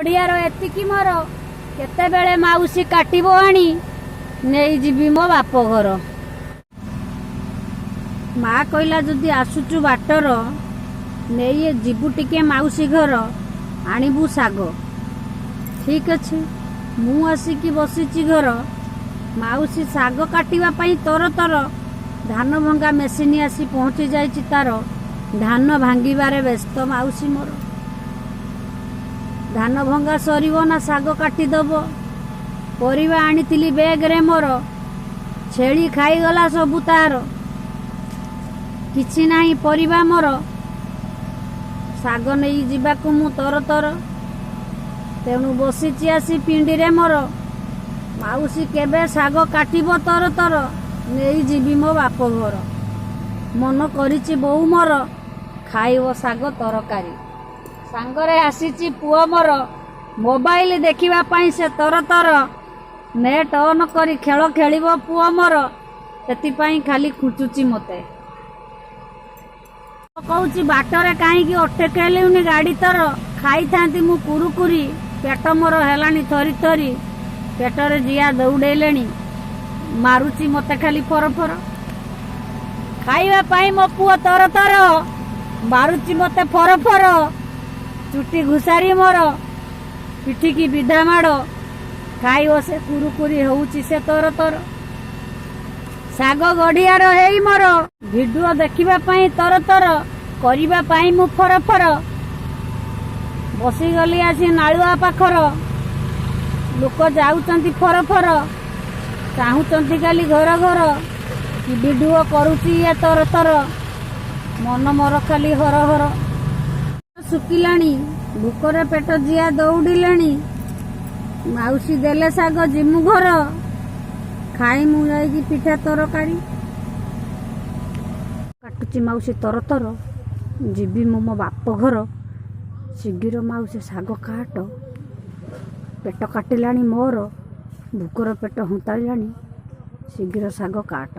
ଓଡ଼ିଆର ଏତିକି ମୋର, କେତେବେଳେ ମାଉସୀ କାଟିବ ଆଣି ନେଇଯିବି ମୋ ବାପ ଘର। ମା କହିଲା, ଯଦି ଆସୁଛୁ ବାଟର, ନେଇ ଯିବୁ ଟିକେ ମାଉସୀ ଘର, ଆଣିବୁ ଶାଗ। ଠିକ ଅଛି, ମୁଁ ଆସିକି ବସିଛି ଘର। ମାଉସୀ ଶାଗ କାଟିବା ପାଇଁ ତର ତର। ଧାନ ଭଙ୍ଗା ମେସିନ୍ ଆସି ପହଞ୍ଚି ଯାଇଛି ତାର। ଧାନ ଭାଙ୍ଗିବାରେ ବ୍ୟସ୍ତ ମାଉସୀ ମୋର। ଧାନ ଭଙ୍ଗା ସରିବ ନା ଶାଗ କାଟିଦବ। ପରିବା ଆଣିଥିଲି ବେଗରେ ମୋର, ଛେଳି ଖାଇଗଲା ସବୁ ତାର। କିଛି ନାହିଁ ପରିବା ମୋର। ଶାଗ ନେଇ ଯିବାକୁ ମୁଁ ତର ତର। ତେଣୁ ବସିଛି ଆସି ପିଣ୍ଡିରେ ମୋର। ମାଉସୀ କେବେ ଶାଗ କାଟିବ ତର ତର, ନେଇଯିବି ମୋ ବାପ ଘର। ମନ କରିଛି ବୋଉ ମୋର, ଖାଇବ ଶାଗ ତରକାରୀ। ସାଙ୍ଗରେ ଆସିଛି ପୁଅ ମୋର, ମୋବାଇଲ ଦେଖିବା ପାଇଁ ସେ ତର ତର। ନେଟ୍ ଅନ୍ କରି ଖେଳ ଖେଳିବ ପୁଅ ମୋର, ସେଥିପାଇଁ ଖାଲି ଖୁଞ୍ଚୁଛି ମୋତେ। କହୁଛି, ବାଟରେ କାହିଁକି ଅଟକେଇଲୁନି ଗାଡ଼ି ତୋର? ଖାଇଥାନ୍ତି ମୁଁ କୁରୁକୁରି। ପେଟ ମୋର ହେଲାଣି ଥରି ଥରି। ପେଟରେ ଜିଆ ଦୌଡ଼େଇଲେଣି, ମାରୁଛି ମୋତେ ଖାଲି ଫର ଫର। ଖାଇବା ପାଇଁ ମୋ ପୁଅ ତର ତର, ମାରୁଛି ମୋତେ ଫର ଫର। ଚୁଟି ଘୁଷାରି ମୋର ପିଠିକି ବିଧା ମାଡ଼। ଖାଇବ ସେ କୁରୁକୁରି, ହଉଛି ସେ ତର ତର। ଶାଗ ଗଢିଆର ହେଇ ମୋର, ଭିଡିଓ ଦେଖିବା ପାଇଁ ତର ତର, କରିବା ପାଇଁ ମୁଁ ଫର ଫର। ବସିଗଲି ଆସି ନାଳୁଆ ପାଖର। ଲୋକ ଯାଉଛନ୍ତି ଫର ଫର, ଚାହୁଁଛନ୍ତି ଖାଲି ଘର ଘର କି ଭିଡିଓ କରୁଛି ଇଏ ତର ତର। ମନ ମୋର ଖାଲି ହର ହର। ଶୁଖିଲାଣି, ଭୋକରେ ପେଟ ଜିଆ ଦୌଡ଼ିଲେଣି। ମାଉସୀ ଦେଲେ ଶାଗ, ଜିମୁ ଘର, ଖାଇ ମୁଁ ଯାଇକି ପିଠା ତରକାରୀ। କାଟୁଛି ମାଉସୀ ତର ତର, ଯିବି ମୁଁ ମୋ ବାପ ଘର। ଶୀଘ୍ର ମାଉସୀ ଶାଗ କାଟ, ପେଟ କାଟିଲାଣି ମୋର, ଭୋକର ପେଟ ହୁନ୍ତାଳିଲାଣି। ଶୀଘ୍ର ଶାଗ କାଟ।